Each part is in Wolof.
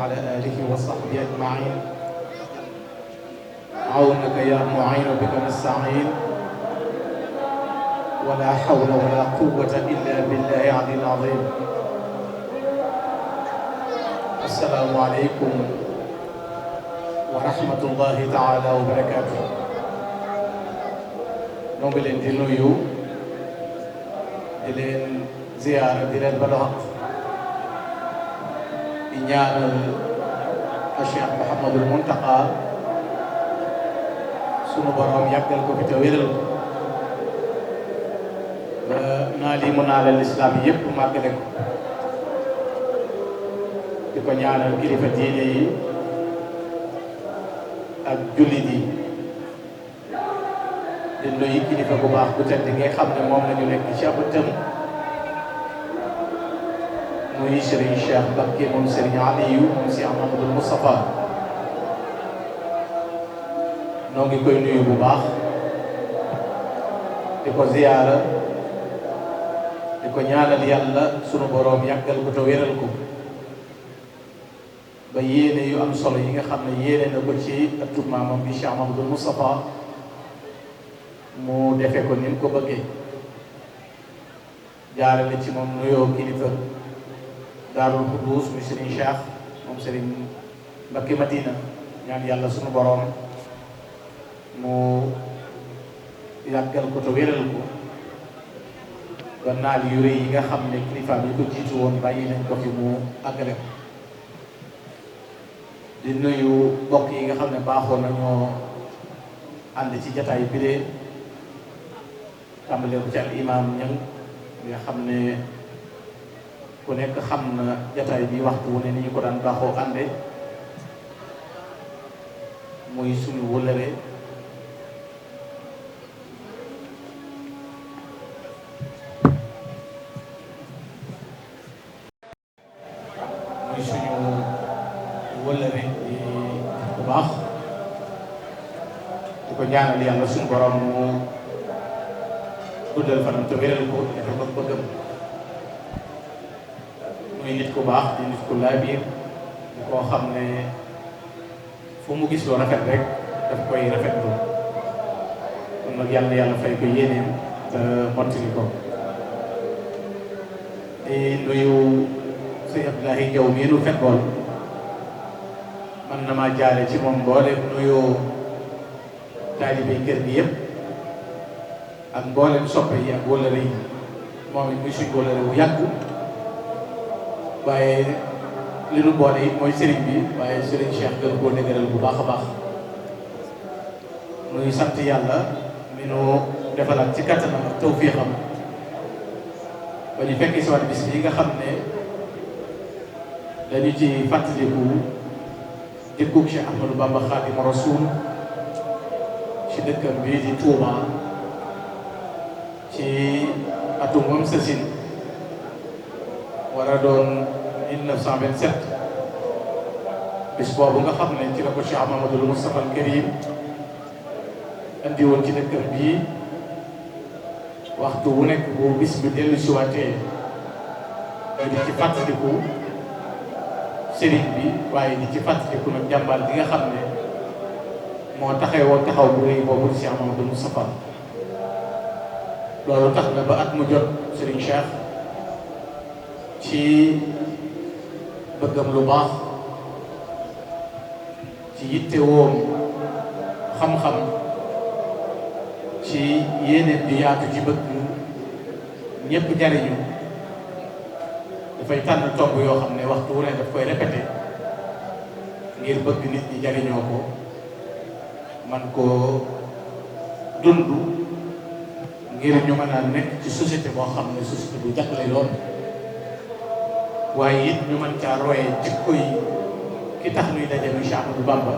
وعلى آله وصحبه أجمعين عونك يا معين بك نستعين ولا حول ولا قوة إلا بالله العلي العظيم السلام عليكم ورحمة الله تعالى وبركاته noo ngi leen di nuyu di leen ziyaara di leen balu xaq di ñaanal Cheikh Mouhamadul Muntaqa sunu borom yàggal ko fi te wéral ko ba naa lii mu naalal lislaam yépp màggale ko di ko ñaanal kilifa diine yi ak jullit yi di nuyu kilifa bu baax bu tedd nga xam ne moom la ñu nekk ci ab tëm muy Serigne Cheikh Mbacké moom Serigne Aliou moom Cheikh Mahamadou Moustapha noo ngi koy nuyu bu baax di ko ziyaara di ko ñaanal yàlla sunu boroom yàggal ko te wéral ko ba yéene yu am solo yi nga xam ne yéene na ko ci ëttub maamam bi Cheikh Mahamadou Moustapha mu defe ko ni mu ko bëggee jaarale ci moom nuyoo kilifa Daarul Xuduus muy Serigne Cheikh moom Serigne Mbacké Madina ñaan yàlla sunu boroom mu yàggal ko te wéral ko ba naal yu rëy yi nga xam ne kilifa bi ko jiitu woon bàyyi nañ ko fi mu àggale ko di nuyu mbokk yi nga xam ne baaxoo nañoo ànd ci jataay bi de tàmbalee ko ci al imam ñang nga xam ne ku nekk xam na jataay bi waxtu wu ne ni ñu ko daan baaxoo ànde muy suñu wëlëre bu baax di ko ñaanal yàlla suñu borom mu guddal fanam te wéral ko dafa ko bëggam muy nit ku baax di nit ku laabiir di koo xam ne fu mu gis lu rafet rek daf koy rafetlu kon nag yàlla fay ko yéeneem te mottali ko di nuyu sëñ Abdoulaye Diaw mii nu fekkoon man na maa jaare ci moom mboolem nuyoo taalibe kër gi yëpp ak mboolem soppe yi ak wóllëre yi moom it muy suñ wóllëre bu yàgg waaye li nu boole it mooy sëriñ bi waaye sëriñ Cheikh gën koo dëgëral bu baax a baax nuy sant yàlla mi nu defalaat ci kattanam ak tawfiixam ba ñu fekk si waat bis yi nga xam ne dañu ci fàttaliku jëkkug Cheikh Ahmadou Bamba Khadimu Rasul ci dëkkam bii di Touba ci atum moom sasin war a doon 1927 bis boobu nga xam ne ci la ko Cheikh Mahamadou Moustapha al Karim andi woon ci dëkkam bii waxtu wu nekk bu bis bi dellu si waatee di ci fàttaliku sëriñ bi waaye di ci fàttaliku nag jàmbaar bi nga xam ne moo taxawoon taxaw bu rëy boobu di Cheikh Mahamadou Moustapha loolu tax na ba at mu jot Serigne Cheikh ci bëggam lu baax ci yitte woom xam-xam ci yéeneen di yaatu ci bëgg ñépp jariñu dafay tànn tomb yoo xam ne waxtu wu ne daf koy répété ngir bëgg nit ñi jariñoo ko man koo dund ngir ñu mën a nekk ci société boo xam ne société bu jàpp lay doon waaye it ñu mën caa royee jikko yi ki tax nuy daje muy Cheikh Ahmadou Bamba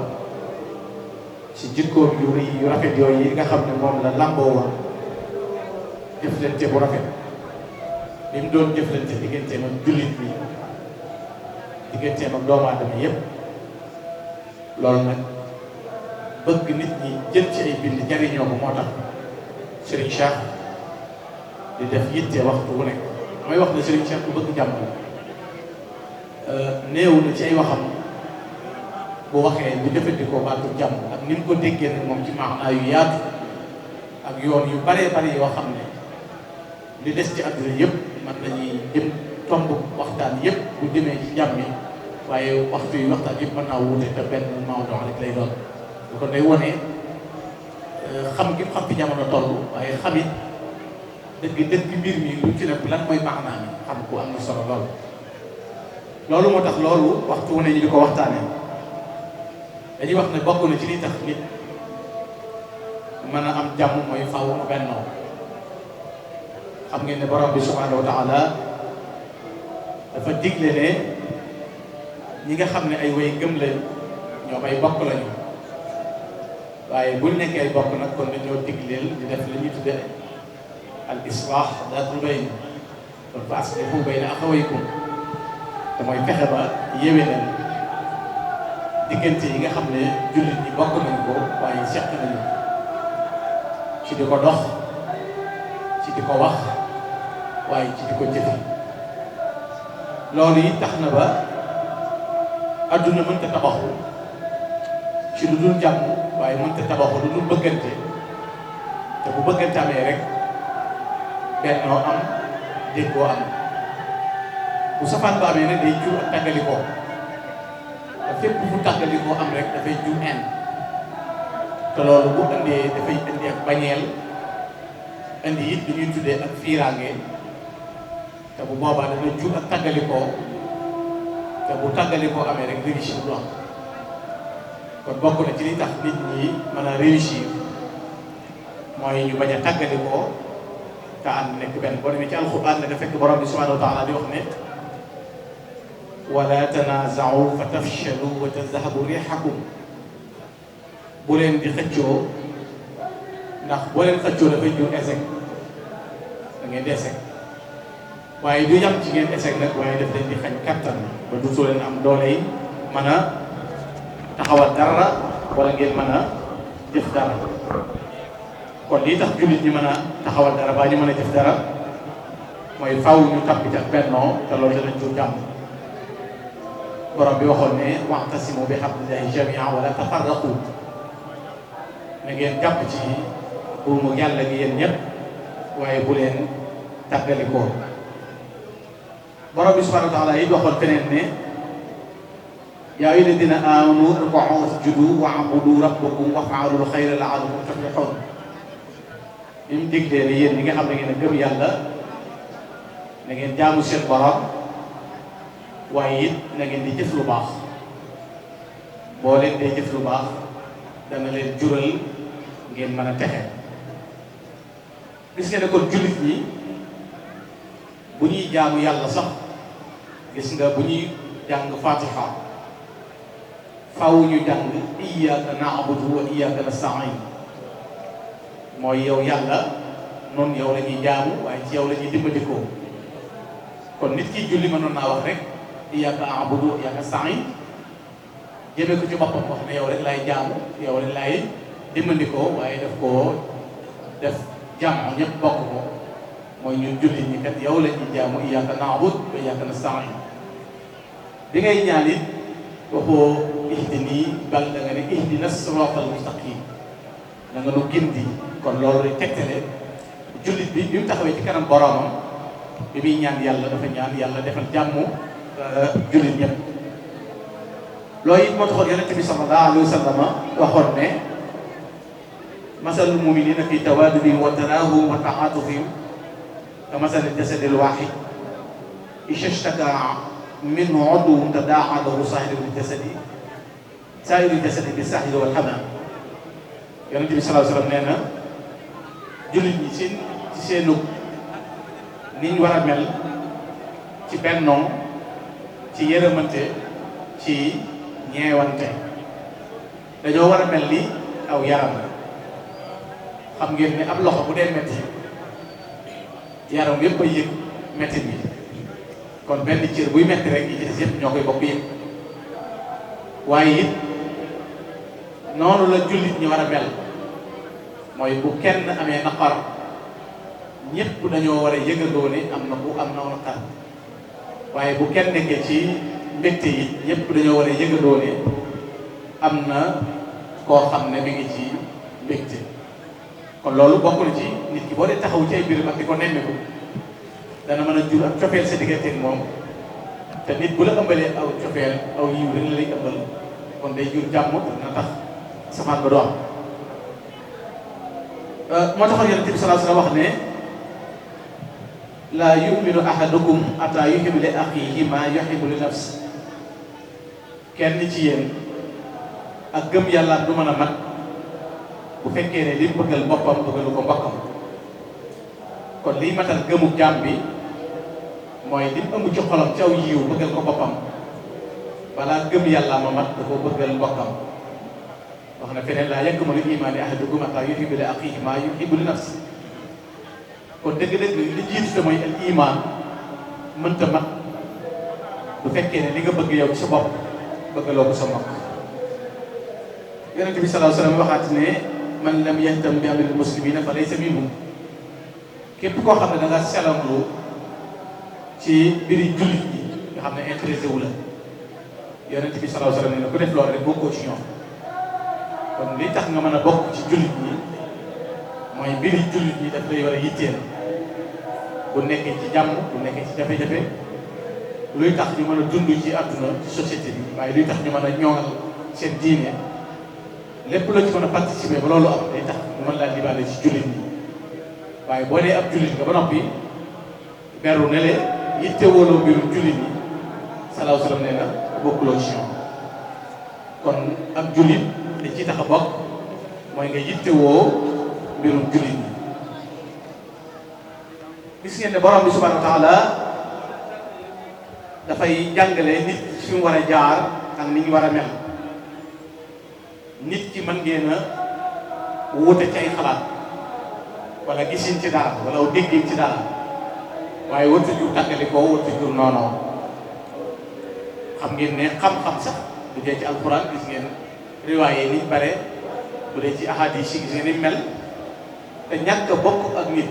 ci jikkoom yu rëy yu rafet yooyu yi nga xam ne moom la lamboo woon jëflante bu rafet bi mu doon jëflante digganteem ak jullit bi digganteem ak doomu aadama yépp loolu nag bëgg nit ñi jël ci ay bind jariñoo ko moo tax Serigne Cheikh di def yitte waxtu wu nekk may wax ne Serigne Cheikh ku bëgg jàmm néew na ci ay waxam bu waxee di jëfandikoo baatu jàmm ak ni mu ko déggee nag moom ci maanaa yu yaatu ak yoon yu baree bari yoo xam ne li des ci àdduna yëpp man nañuy jëm tomb waxtaan yëpp bu jëmee ci jàmm yi waaye waxtu yi waxtaan yëpp mën naa wuute te benn mawdu rek lay doon lu ko day wone xam gi xam fi jamono toll waaye xamit dëgg mbir mi lu ci nekk lan mooy maanaa mi xam ko am na solo loolu moo tax loolu waxtu wu ne ñu di ko waxtaanee dañuy wax ne bokk na ci li tax nit mën a am jàmm mooy faaw mu bennoo xam ngeen ne borom bi subhanahu wa taala dafa digle ne ñi nga xam ne ay way gëm lañ ñoom ay bokk lañu waaye buñ nekkee ay bokk nag kon dañoo digleel di def li ñuy tudde al islah daatul bayn kon fa aslihu bayna axawaykum te mooy fexe ba yéwénal diggante yi nga xam ne jullit ñi bokk nañ ko waaye seq nañu ci di ko dox ci di ko wax waaye ci di ko jëfe loolu yi tax na ba adduna mënta tabaxu ci lu dul jàmm waaye mënta tabaxu lu dul bëggante te bu bëggante amee rek bennoo am déggoo am bu safaan ba amee nag day jur ak tàggalikoo te fépp fu tàggalikoo am rek dafay jur en te loolu bu indee dafay indi ak bañeel indi it lu ñuy tuddee ak fiiraange te bu boobaa dana jur ak tàggalikoo te bu tàggalikoo amee rek réussir du am kon bokk na ci li tax nit ñi mën a réussir mooy ñu bañ a tàggalikoo te ànd nekk benn boo demee ci alxuraan nga fekk borom bi subhanahu wa taala di wax ne wala tanaaza'u fa tafshalu wa tazhabu riihakum bu leen di xëccoo ndax boo leen xëccoo dafay jur échec da ngeen di échec waaye du yam ci ngeen échec nag waaye daf leen di xañ kattan ba dutoo leen am doole yi mën a taxawal dara wala ngeen mën a jëf dara kon lii tax jullit ñi mën a taxawal dara ba ñu mën a jëf dara mooy faaw ñu tàbbi ak bennoo te loolu dana jur jàmm borom bi waxoon ne wa'tasimu bi hablillahi jami'an wala tafarraqu na ngeen jàpp ci buumu yàlla gi yéen ñëpp waaye bu leen tàggalikoo borom bi subhanahu wa taala yi waxoon feneen ne yaa ayyuha alladina amanu irka'u wasjudu wa'budu rabbakum waf'alul khayra la'allakum tuflihun li mu diglee ne yéen ñi nga xam ne ngeen a gëm yàlla na ngeen jaamu seen borom waaye it na ngeen di jëf lu baax boo leen dee jëf lu baax dana leen jural ngeen mën a texe gis nga ne kon jullit ñi bu ñuy jaamu yàlla sax gis nga bu ñuy jàng fatiha faaw ñu jàng iyyaka na'budu wa iyyaka nasta'in mooy yow yàlla noonu yow la ñuy jaamu waaye ci yow la ñuy dimbandikoo kon nit ki julli mënoon naa wax rek iyyaka a'budu wa iyyaka nasta'in jëmee ko ci boppam wax ne yow rek laay jaamu yow rek laay dimbandikoo waaye daf koo def jaamu ñëpp bokk ko mooy ñun jullit ñi kat yow la ñuy jaamu iyyaka na'budu wa iyyaka nasta'in bi ngay ñaan it waxoo ihdini bal da nga ne ihdina siratal mustaqim da nga nu gindi kon loolu lay tegtale jullit bi mu taxawee ci kanam boromam bi muy ñaan yàlla dafa ñaan yàlla defal jàmm jullit ñëpp loolu it moo taxoon yonente bi sallallahu alayhi wa sallam waxoon ne masalul muminina fi tawaadudihim wa taraahum wa ta'aatufihim ka masalil jasadil waahid idhaa ishtaka minhu 'udwun tadaa'a lahu saa'irul jasadi bis-sahri wal hamaa yonente bi sallallahu alayhi wa sallam nee na jullit ñi ci seenu ni ñu war a mel ci bennoo ci yërëmante ci ñeewante dañoo war a mel ni aw yaram xam ngeen ne ab loxo bu dee metti yaram yëpp ay yëg metti bi kon benn cër buy metti rek yi ci des yëpp ñoo koy bokk yëg waaye it noonu la jullit ñi war a mel mooy bu kenn amee naqar ñëpp dañoo war a yëgandoo ne am na naqar waaye bu kenn nekkee ci mbégte yi ñëpp dañoo war a yëgandoo ne am na koo xam ne mi ngi ci mbégte. kon loolu bokk na ci nit ki boo dee taxaw ci ay mbir ak di ko nemmeeku dana mën a jur ak cofeel sa diggante ak moom te nit bu la ëmbalee aw cofeel aw yiw rek la lay ëmbal kon day jur jàmm dina tax safaan ba du am. moo taxoon Yonent bi sallallahu alayhi wa sallam wax ne laa yuminu ahadukum ataa yuhibbu li axiihi maa yuhibbu li nafsi. kenn ci yéen ak gëm yàlla du mën a mat bu fekkee ne li bëggal boppam bëggalu ko mbokkam. kon liy matal gëmu jaam bi mooy li ëmb ci xolam ci aw yiw bëggal ko boppam balaa gëm yàlla ma mat da ko bëggal mbokkam. wax na feneen laa yakmalu iimaanu ahadukum hattaa yuhibba li axiihi maa yuhibbu li nafsihi. kon dëgg-dëgg li jiitu te mooy al iman mënta mat bu fekkee ne li nga bëgg yow ci sa bopp bëggaloo ko sa mbokk. Yonent bi sallallahu alayhi wa sallam waxaat ne man lam yahtam bi amril muslimiina fa laysa minhum. képp koo xam ne da nga selamlu ci mbiri jullit yi nga xam ne intéressé wu la Yonent bi sallallahu alayhi wa sallam ne ku def loolu rek bokkoo ci ñoom. kon li tax nga mën a bokk ci jullit ñi mooy mbiri jullit ñi daf lay war a yitteel bu nekkee ci jàmm bu nekkee ci jafe-jafe luy tax ñu mën a dund ci àdduna ci société bi waaye luy tax ñu mën a ñoŋal seen diine lépp la ci mën a participer ba loolu am day tax ñu mën laa libaale ci jullit ñi. waaye boo dee ab jullit nga ba noppi beru ne le yitte wooloo mbirum jullit ñi salaahu salaam nee na bokkuloo ci ñoom. kon ab jullit li ci tax a bokk mooy nga yitte woo mbirum jullit ñi. gis ngeen ne borom bi subhanahu wa taala dafay jàngale nit fi mu war a jaar ak ni ñu war a mel. nit ki mën ngeen a wuute ci ay xalaat wala gisin ci dara wala aw déggin ci dara waaye warut a jur tàggalikoo warut a jur noonoo. xam ngeen ne xam-xam sax bu dee ci alxuraan gis ngeen riwaaye niñ bare bu dee ci ahadis yi gis ngeen ni mel te ñàkk a bokk ak nit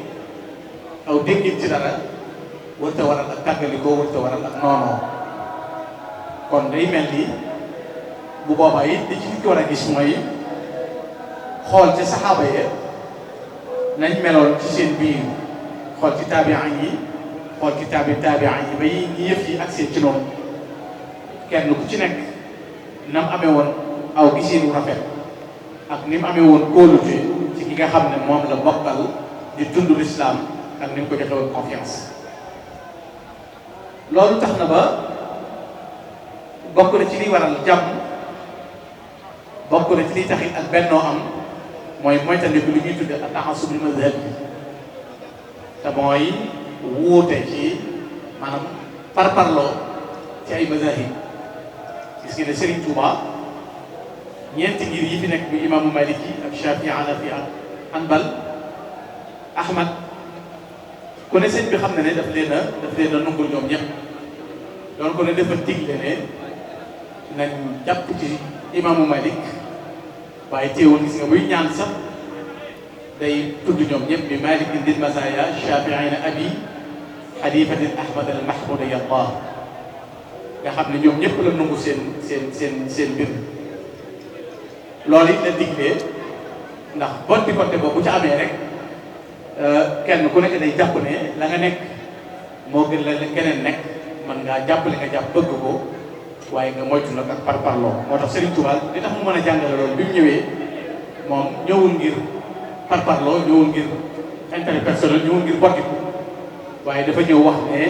aw déggin ci dara warut a waral ak tàggalikoo warut a waral ak noonoo. kon day mel ni bu boobaa it li ci nit ki war a gis mooy xool ci saxaaba yi nañ meloon ci seen biir xool ci taabi'in yi xool ci taabi'in yi ba yi yëf yi ak seen ci noonu kenn ku ci nekk na mu amee woon aw gisiinu rafet ak ni mu amee woon kóolute ci ki nga xam ne moom la bokkal di dund l'islam ak ni mu ko joxe woon confiance. loolu tax na ba bokk na ci liy waral jàmm bokk na ci liy taxit ak bennoo am mooy moytandiku li ñuy tudde at-ta'assub li mazhab bi te mooy wuute ci maanaam parparloo ci ay mazahib. gis nga ne Serigne Touba ñeenti ngir yi fi nekk bi imaamu Maliki ak Shafi'i Hanafi ak Hanbal Ahmad ku ne sëñ bi xam na ne daf leen a nungul ñoom ñëpp doon ko ne dafa digle ne nañ jàpp ci imaamu Malik waaye teewul gis nga buy ñaan sax day tudd ñoom ñëpp bi Malik indil masaya Shafi'ina abi Hanifatin Ahmad al Mahmud yallah nga xam ne ñoom ñëpp la nungu seen mbir. loolu it la diglee ndax bon di côté boobu bu ci amee rek kenn ku nekk day jàpp ne la nga nekk moo gën la keneen nekk man ngaa jàppale nga jàpp bëgg ko waaye nga moytu nag ak parparloo. moo tax Serigne Touba li tax mu mën a jàngale loolu bi mu ñëwee moom ñëwul ngir parparloo ñëwul ngir intérêt personnel ñëwul ngir bokkiku waaye dafa ñëw wax ne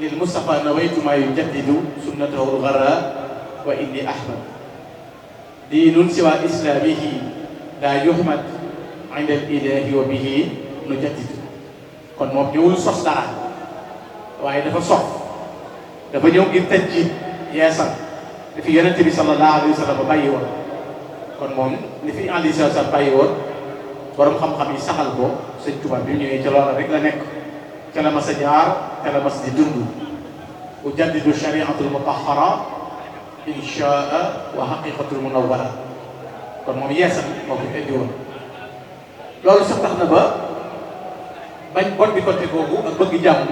lil Mustafa nawaytu maa yujaddidu sunnatahu al-gharra wa inni ahmad diinun siwa islamihi daa yuhmad inda al-ilahi wa bihi nujaddidu. kon moom ñëwul sos dara waaye dafa sof dafa ñëw ngir tajdiid yeesal li fi Yonent bi sallallahu alayhi wa sallam bàyyi woon. kon moom li fi alayhi salaam bàyyi woon borom xam-xam yi saxal ko Sëñ Tuubaa bi ñëwee ca loola rek la nekk ca la mas a jaar ca la mas di dund. ujaddidu shari'atul mutahhara inshaa wa haqiqatul munawwara. kon moom yeesal moo ko indi woon. loolu sax tax na ba bañ bon bi côté boobu ak bëgg jàmm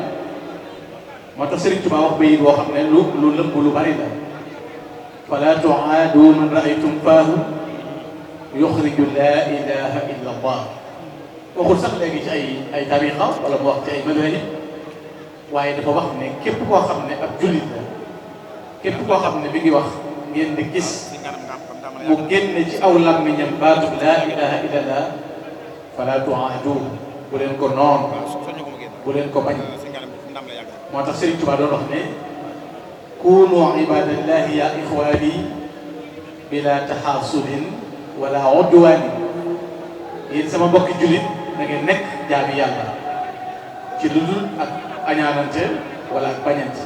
moo tax Serigne Touba wax bayit boo xam ne lu lëmb lu bari la fala tuaadu man raaytum faahu yuxriju laa ilaha illa allah. waxul sax léegi ci ay tariqa wala mu wax ci ay madahib, waaye dafa wax ne képp koo xam ne ab jullit la, képp koo xam ne bi ngi wax ngeen di gis mu génne ci aw làmmiñam baatub laa ilaha illa allah fala tuaadu, bu leen ko noonu, bu leen ko bañ. moo tax Sëriñ Tuubaa doon wax ne kunu ibadallahi ya ixwaani bila taxaasudin wala udwaani. yéen sama mbokki jullit da ngeen nekk jaami yàlla ci lu dul ak añaanante wala ak bañante.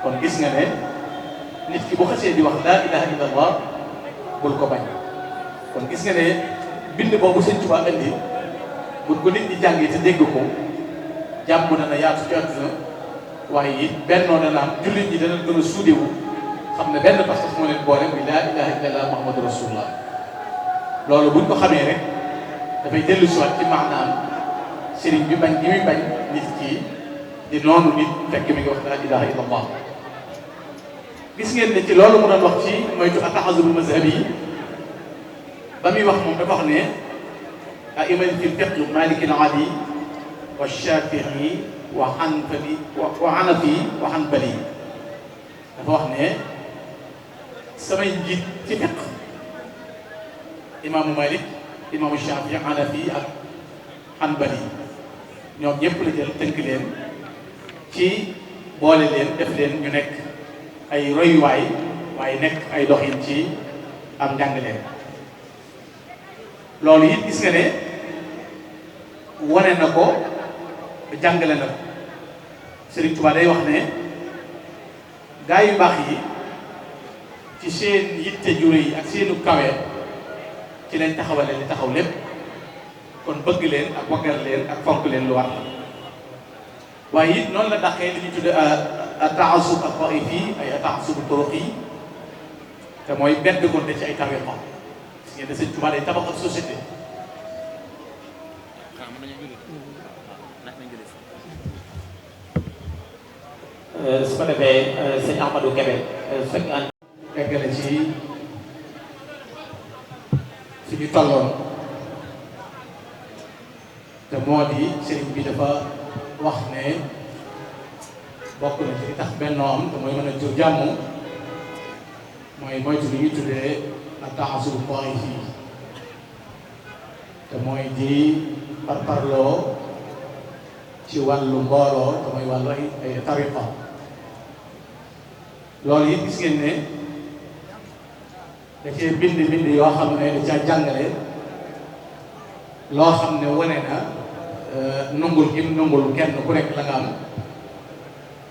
kon gis nga ne nit ki bu xasee di wax laa ilaha illa allah bul ko bañ. kon gis nga ne bind boobu Sëriñ Tuubaa indi buñ ko nit ñi jàngee te dégg ko jàmm na yaatu ci àdduna, waaye it bennoo dana am, jullit ñi dana gën a suudewu xam ne benn pas-pas moo leen boole muy laa ilaha illallah muhammadu rasulullah. loolu buñ ko xamee rek dafay dellu si waat ci maanaam sëriñ bi bañ gi muy bañ nit ki di noonu nit fekk mi ngi wax laa ilaha illallah. gis ngeen ne ci loolu mu doon wax ci moytu ataxazul mazhab yi ba muy wax moom dafa wax ne a'immatu fil fiqh maliki al-ali wa shafii wa hanbali wa hanafi wa hanbali. dafa wax ne samay njiit ci fiqh imaamu Malik, imaamu Shafii, hanafi ak hanbali ñoom ñëpp la jël tënk leen ci boole leen def leen ñu nekk ay royuwaay waaye nekk ay doxin ci am njàngleen. loolu it gis nga ne wane na ko jàngale na ko. Sëriñ Tuubaa day wax ne gaa yu baax yi ci seen yitte jure yi ak seenu kawe ci lañ taxawale li taxaw lépp. kon bëgg leen ak waggar leen ak fonk leen lu war la. waaye it noonu la dàqee li ñu tudde at-ta'assub at-ta'ifi ay at-ta'assub at-turuqi te mooy bedd gonte ci ay tariqa. gis ngeen ne Sëriñ Tuubaa day tabax ak société. su ko defee sëñ Ahmadou Kébé fekk an eggale ci fi ñu tolloon te moo di sëriñ bi dafa wax ne bokk na ci li tax bennoo am te mooy mën a jur jàmm mooy moytu li ñuy tuddee at-ta'assub at-ta'ifi te mooy di parparloo ci wàllu mbooloo te mooy wàllu ay tariqa. loolu it gis ngeen ne da cee bind yoo xam ne da caa jàngale loo xam ne wane na nungul gi nungul kenn ku nekk la nga am,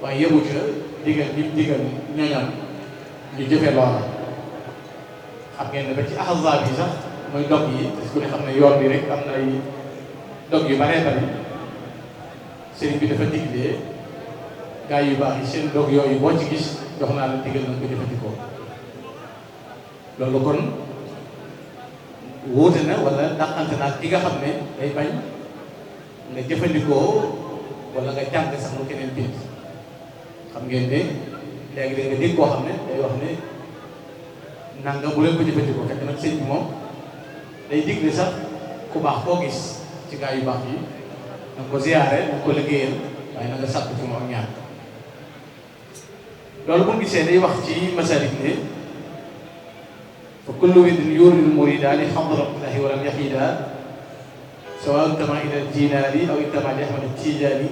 waaye yëmu ca digal bi digal ñoñam ñu jëfe loola. xam ngeen ne ba ci ahzaab yi sax mooy dog yi parce que ku ne xam ne yoon bi rek am na ay dog yu baree bari. sëriñ bi dafa diglee gaa yu baax yi seen dog yooyu boo ci gis jox naa la digal na ko jëfandikoo. loolu kon wóote na wala dàqante naa ki nga xam ne day bañ nga jëfandikoo wala nga jàng sax lu keneen bind. xam ngeen ne léegi-léegi nga dégg koo xam ne day wax ne nanga bu leen ko jëfandikoo fekk nag sëñ bi moom day digle sax ku baax koo gis ci gaa yu baax yi na nga ko ziyaare na nga ko liggéeyal waaye na nga sàkk ci moom ak ñaan. loolu bu gisee day wax ci masalik ne fa kullu wirdin yuridu murida li hadratillahi wa lam yahida sawa intama ila al-jinaani aw intama li Ahmad at-Tijaani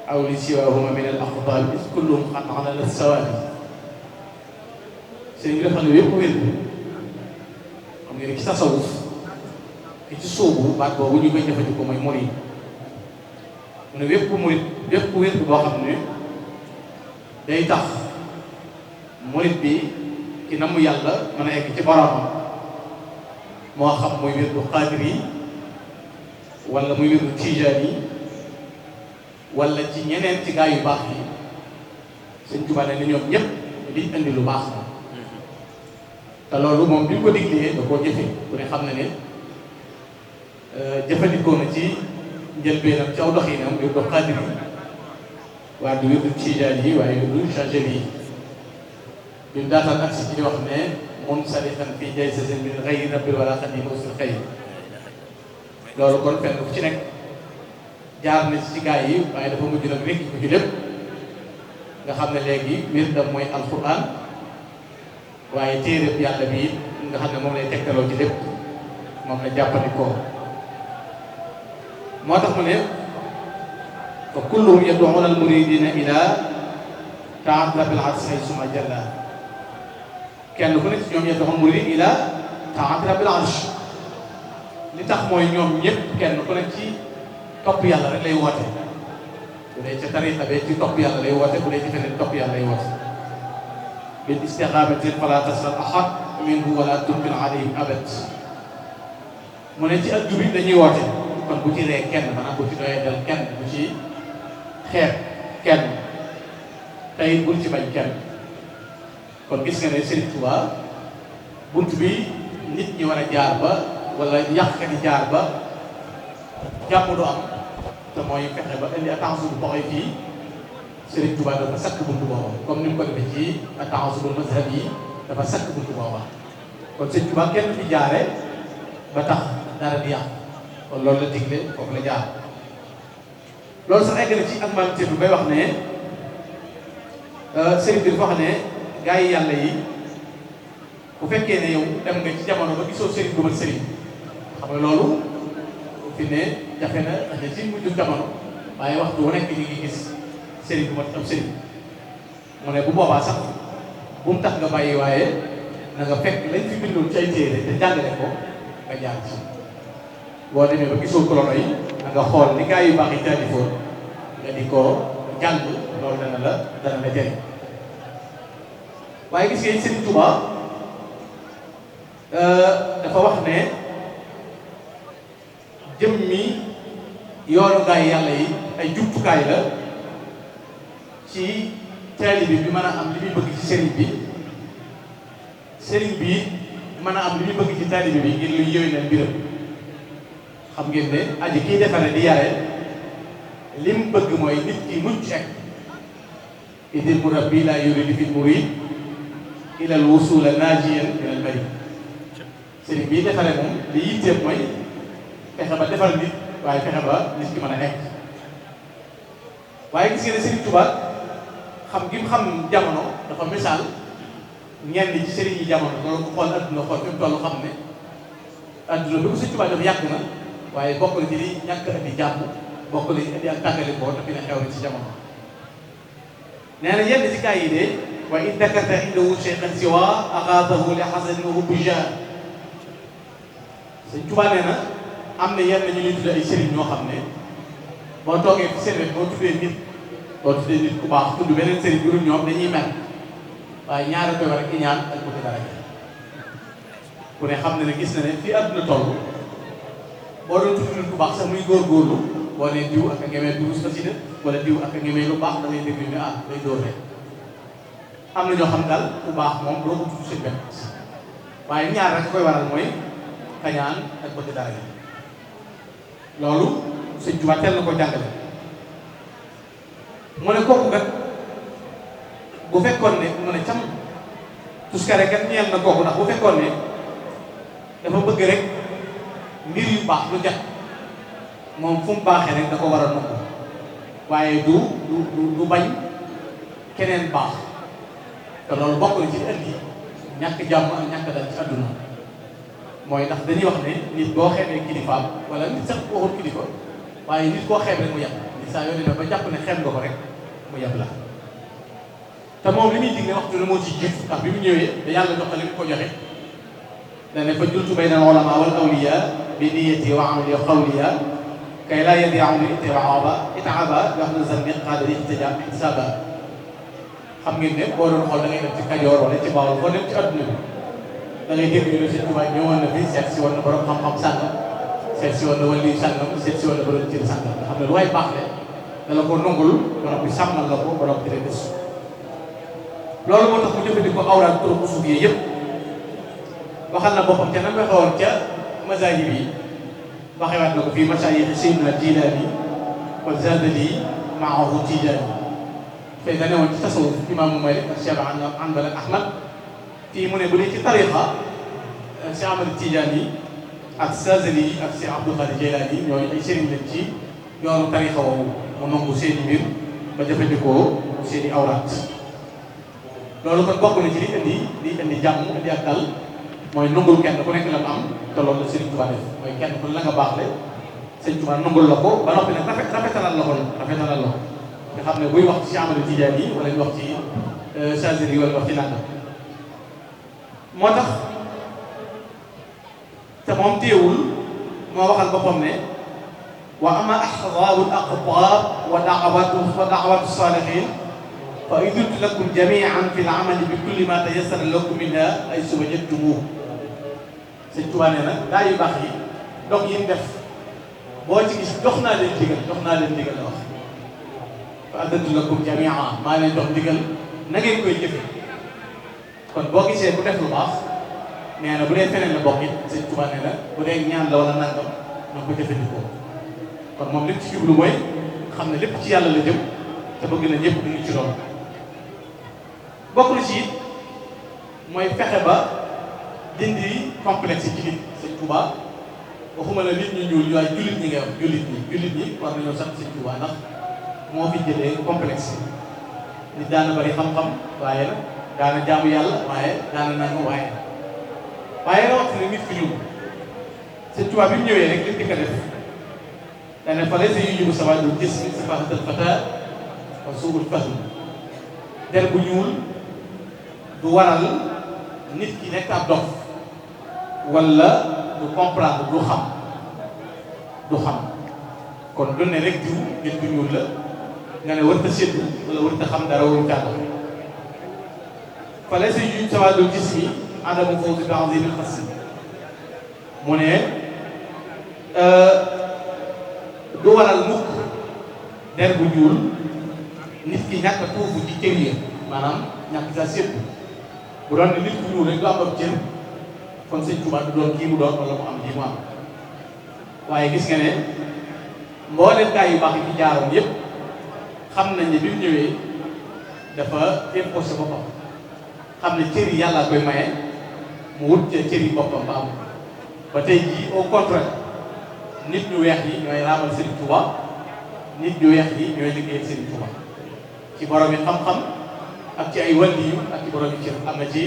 aw li siwahuma min al-aqtaab is kulluhum qat'an ala as-sawaabi. sëñ bi dafa ne wépp wér xam nga ne ci tasawuf ki ci sóobu baat boobu ñu koy jëfandikoo mooy murid. mu ne wépp murid wépp wér boo xam ne day tax murid bi ki namm yàlla mën a egg ci boromam, moo xam muy wirdu xaadir yi wala muy wirdu tijaan yi wala ci ñeneen ci gaa yu baax yi. Sëñ Tuubaa ne ñoom ñëpp di indi lu baax la te loolu moom bi ñu ko diglee da koo jëfe ku ne xam na ne jëfandikoo na ci njëlbeenam ci aw doxinam wirdu xaadir yi, waaye du wirdu tijaan yi waaye wirdu changel yi. bi mu daataan agsi ci di wax ne mun sarixan fii jay sa min xëy rabbil wala xadim usul xëy loolu kon fenn fu ci nekk jaar na ci gaa yi waaye dafa mujj nag rekk ko ci lépp nga xam ne léegi wirdam mooy alquran waaye téeréb yàlla bi nga xam ne moom lay tegtaloo ci lépp moom la jàppandikoo moo tax mu ne fa kulluhum yad'una al muridina ila taat rabbil arsh summa jalla kenn ku nekk ci ñoom yad'una al muridina ila taat rabbil arsh li tax mooy ñoom ñëpp kenn ku nekk ci topp yàlla rek lay woote bu dee ca tariqa bi ci topp yàlla lay woote bu dee ci feneen topp yàlla lay woote bil istiqamatin fala tasal ahad minhu wala tunkil alayhim abad mu ne ci addu bi dañuy woote kon bu ci ree kenn maanaam bu ci doyee del kenn bu ci xeeb kenn tey bul ci bañ kenn kon gis nga ne Serigne Touba bunt bi nit ñi war a jaar ba wala yàqkat yi jaar ba jàmm du am te mooy fexe ba indi attention bu boxee fii Serigne Touba dafa sakk buntu booba comme ni mu ko defee ci attention bu mazhab yi dafa sakk buntu booba kon Serigne Touba kenn fi jaare ba tax dara di yàq kon loolu la digle foofu la jaar loolu sax egg na ci ak maanaam bi bay wax ne Serigne bi dafa wax ne gaa yi yàlla yi bu fekkee ne yow dem nga ci jamono ba gisoo Serigne bu mat Serigne xam nga loolu fi ne jafe na ne ci mujj jamono waaye waxtu wu nekk ñu ngi gis Serigne bu mat am Serigne mu ne bu boobaa sax bu mu tax nga bàyyi waaye na nga fekk lañ fi bindoon ci ay téere te jàngale ko nga jaar ci boo demee ba gisoo kolono yi na nga xool li gaa yu baax yi taalifoon nga di ko jàng loolu dana la jëriñ waaye gis ngeen Serigne Touba dafa wax ne jëmmi yoonu gaa yi yàlla yi ay jumtukaay la ci taalibe bi mën a am li muy bëgg ci sëriñ bi sëriñ bi mën a am li muy bëgg ci taalibe bi ngir luy yëwénal mbiram xam ngeen ne aji kiy defare di yare li mu bëgg mooy nit ki mucc ek idil murabbi laa yuridu fil murid ilal wusula naajiyan minal marid sëriñ bi defare moom li yitteem mooy fexe ba defal nit waaye fexe ba nit ki mën a nekk waaye gis ngeen ne Serigne Touba xam gi mu xam jamono dafa misaal ñenn ci sëriñ yi jamono loolu ko xool adduna xool fi mu toll xam ne adduna bi ko Serigne Touba def yàgg na waaye bokk na ci li ñàkk indi jàmm bokk na ci indi ak tàggali ko te fi ne xew na ci jamono nee na yenn ci gaa yi de wa in dakata indahu cheikhan siwa axaadahu li xasanin wa hubbi jaar Serigne Touba nee na am na yenn ñu ñuy tuddee ay sëriñ ñoo xam ne boo toogee fi seen wet boo tuddee nit ku baax tudd beneen sëriñ bi dul ñoom dañuy mel waaye ñaari koy war ak iñaan ak bëgg dara ku ne xam na ne gis na ne fii àdduna toll boo doon tudd nit ku baax sax muy góorgóorlu boo nee diw ak a ngemee durus xasida wala diw ak a ngemee lu baax da ngay déglu ne ah day dóor rek am na ñoo xam daal ku baax moom doo ko tudd seen wet waaye ñaar rek koy waral mooy kañaan ak bëgg dara loolu Sëñ Tuubaa teel na ko jàngale mu ne kooku kat bu fekkoon ne mu ne cam tuskare kat ñeel na kooku ndax bu fekkoon ne dafa bëgg rek mbir yu baax lu jat moom fu mu baaxee rek da ko war a nangu waaye du bañ keneen baax te loolu bokk na ci indi ñàkk jàmm ak ñàkk dal ci àdduna mooy ndax dañuy wax ne nit boo xeebee kilifaam wala nit sax waxul kilifa waaye nit koo xeeb rek mu yab nit saa yoo demee ba jàpp ne xeeb nga ko rek mu yab la te moom li muy digle waxtu ne moo ci jiitu ndax bi mu ñëwee da yàlla jox li mu ko joxe dane fa jultu bayna al ulama wal awliya bi niyati wa amali qawliya kay laa yadi'u li itaaba wax na zanni qadri ihtisaba xam ngeen ne boo doon xool da ngay dem ci Kajoor wala ci Bawol boo dem ci adduna bi da ngay dégg ñu ne Sëñ Tuubaa ñëwoon na fi seet si woon na borom xam-xam sàngam seet si woon na wali sàngam seet si woon na borom cër sàngam nga xam ne lu waay baax le da la ko nangul borom bi sàmmal la ko borom bi des loolu moo tax mu jëfandikoo awraat trop suuf yi yëpp waxal na boppam ca na ma waxoon ca masaajib yi waxewaat na ko fii masaayix Seydina Jilaani wa Zadali maahu Tijaani fay da newoon ci tasawuf imaamu Malik ak Cheikh Hanbal ak Ahmad fii mu ne bu dee ci tariqa Cheikh Ahmad Tidiane ak Sazali ak Cheikh Abdou Khadir Jilani ñooñu ay sëriñ lañ ci yoonu tariqa woowu mu nangu seeni mbir ba jëfandikoo seeni awraat loolu kon bokk na ci li indi jàmm indi ak dal mooy nangul kenn ku nekk la mu am te loolu la Sëriñ Tuubaa def mooy kenn ku la nga baax le Sëriñ Tuubaa nangul la ko ba noppi nag rafetalal la ko nga xam ne buy wax ci Cheikh Ahmad Tidiane yi wala ñu wax ci Chazeli yi wala wax ci nangam moo tax te moom téewul moo waxal boppam ne wa ama ahzaabu al-aqtaab wa da'awaatu saalihiin fa idultu lakum jamii'an fi al-amali bi kulli ma tayassara lakum minha ay suba jëttumuuh Sëñ Tuubaa nee na gaa yu baax yi dog yi mu def boo ci gis jox naa leen ndigal la wax fa idultu lakum jamii'an maa leen jox ndigal na ngeen koy jëfe kon boo gisee bu def lu baax nee na bu dee feneen la bokk it Sëñ Tuubaa nee na bu dee ñaan la wala nangam na ko jëfandikoo kon moom li ci jublu mooy xam ne lépp ci yàlla la jëm te bëgg na ñëpp duñu ci loolu bokk na ci it mooy fexe ba dindi complexe ci nit Sëñ Tuubaa waxuma la nit ñu ñuul waaye jullit ñi ngay wax jullit ñi war nañoo sant Sëñ Tuubaa ndax moo fi jëlee complexe nit daana bari xam-xam waaye nag daana jaamu yàlla waaye daana nanga waaye rawatina nit ki ñuul Sëñ Tuubaa bi mu ñëwee rek li ko def dane fa laysa yujibu sawaadul jismi safaahatal fataa wa suu'ul fahm der bu ñuul du waral nit ki nekk ab dof wala du comprendre du xam kon du ne rek diw nit bu ñuul la nga ne warta séddu wala warta xam dara waru càgg fa laysa yujibu sawaadul jismi adamu fawzi bi azimil xassi mu ne du waral mukk der bu ñuul nit ki ñàkk a tuufu ci cër yi maanaam ñàkk sa séddu bu doon ne nit ku ñuul rek du am ab cër kon Sëñ Tuubaa du doon kii mu doon wala mu am lii mu am waaye gis nga ne mbooleem gaa yu baax yi fi jaaroon yépp xam nañ ne bi mu ñëwee dafa imposé boppam xam ne cër yi yàlla koy maye mu wut ca cër yi boppam ba am ba tey jii au contraire nit ñu weex yi ñooy raamal Sëriñ Tuubaa nit ñu weex yi ñooy liggéeyal Sëriñ Tuubaa ci borom yi xam-xam ak ci ay waliyu ak ci borom yi cër am na ci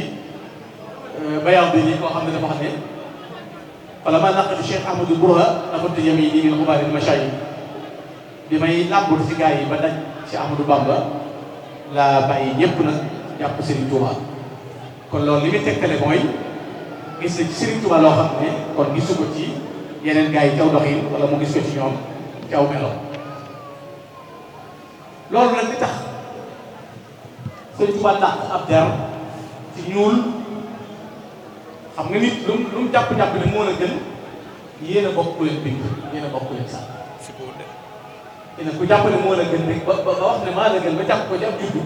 bayam bi nii koo xam ne dafa xam ne wala ma naqatu Cheikh Ahmadou Bourha nafatu yamini min xubaaril mashayikh bi may làmbul ci gaa yi ba daj ci Ahmadou Bamba la bàyyi ñëpp nag jàpp Sëriñ Tuubaa kon loolu li muy tekkale mooy gis na ci Sëriñ Tuubaa loo xam ne kon gisu ko ci yeneen gaa yi caw doxin wala mu gis ko ci ñoom caw melo loolu nag li tax Sëriñ Tuubaa dàq ab der ci ñuul xam nga nit lu mu jàpp-jàpp ne moo la gën yéen a bokk leen bind yéen a bokk leen sax yéen a ku jàpp ne moo la gën rek ba wax ne maa la gën ba jàpp ko ci ab juddu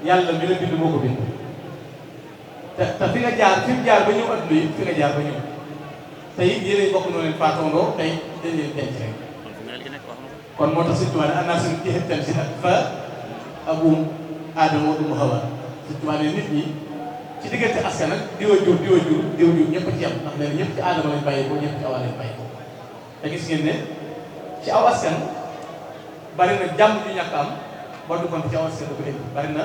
yàlla mi la bind moo ko bind te fi nga jaar fi mu jaar ba ñëw adduna yi fi nga jaar ba ñëw te it yéen bokk noo leen faatoondoo tey dañ leen denc rek kon moo tax Sëriñ Tuubaa ne annaa suñu jeexital si nag fa abu aadama du mu xawa Sëriñ Tuubaa ne nit ñi ci diggante askan nag diwa jur ñëpp ci yam ndax nee na ñëpp ci aadama lañ bàyyi ko ñëpp ci awa lañ bàyyi ko te gis ngeen ne ci aw askan bari na jàmm ju ñàkk am boddu kon ci aw askan da ko indi bari na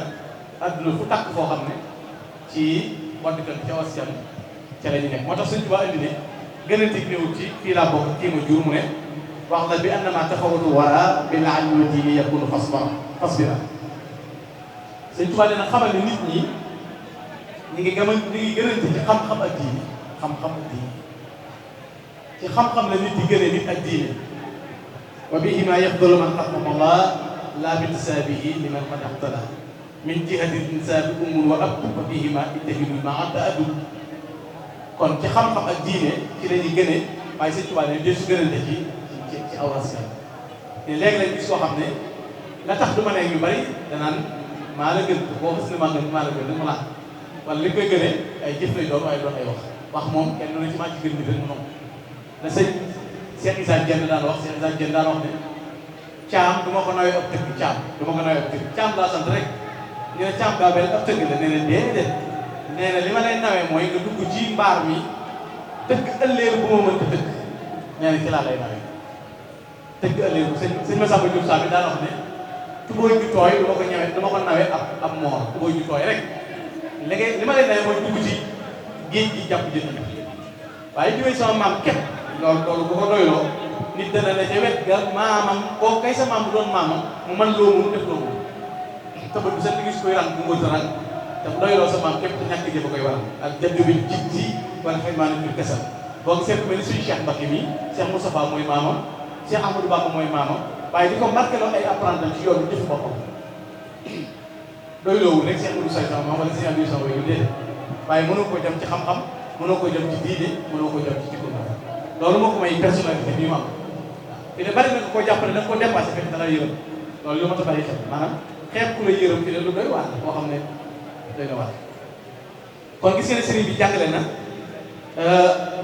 adduna fu tàkk foo xam ne ci boddu kon ci aw askan ca la ñu nekk moo tax Sëriñ Tuubaa indi ne gënante gi néewul ci fii laa bokk kii ma jur mu ne wax la bi annama tafawutu wara bi la ilmi wa diini yakunu fasbira Sëriñ Tuubaa dina xamal ne nit ñi ñu ngi gënante ci xam-xam ak diini ci xam-xam la nit di gënee nit ak diini wa bihima yafdalu man xaqama Allah la bintisaabihi liman qad ixtala min jihati insaabi ummun wa ab wa bihima ittahidu ma ta'addud kon ci xam-xam ak diine ci la ñuy gënee waaye Sëriñ Tuubaa ne dee su gënante ci aw askan te léegi lañ gis koo xam ne la tax du ma nekk yu bari danaan maa la gën boo xas ne maa la gën nag ma laaj wala li koy gënee ay jëf lay doon waaye doon ay wax moom kenn doon ci maa ci gën nit rek mu noonu la sëñ Cheikh Issa Diène daan wax ne caam du ma ko nawee ab tëgg caam du ma ko nawee ab tëgg caam laa sant rek ñu ne caam daa mel ab tëgg la nee na déedéet nee na li ma lay nawee mooy nga dugg ci mbaar mi tëgg ëlleelu bu ma mënta tëgg nee na ci laa lay nawee tëgg ëlleelu sëñ Massamba Diop Samb bi daan wax ne tubóoy ju tooy du ma ko ñëwee du ma ko nawee ab moor tubóoy ju tooy rek léegi li ma lay nawee mooy dugg ci géej gi jàpp jën waaye jiwee sama maam képp loolu bu ko doyloo nit dana ne ca wet ga maamam koo kay sa maam bu doon maamam mu mën loo mun def loo mun te ba du sa gis koy rang bu ngóota rang te doyloo sa maam képp te ñàkk jëf a koy waral ak jaddu bi jit si wala xëy maa ne kesal boo gisee ku mel ni suñu Cheikh Mbacké mi Cheikh Moustapha mooy maamam Cheikh Amadou Bamba mooy maamam waaye di ko marqué loo ay apprenti ci yoonu jëf boppam doyloowul rek Cheikh Modou Say sama maam wala Cheikh Abdou sama yu déedéet waaye mënoo ko jëm ci xam-xam mënoo ko jëm ci diine mënoo ko jëm ci jikko loolu moo ko may personnalité bi mu am te ne bari na ko jàppale da nga ko dépassé fekk dana yërëm loolu lu ma ta bàyyi xel maanaam xeeb ku la yërëm fi ne lu doy waar boo xam ne doy na waar kon gis nga ne sëriñ bi jàngale na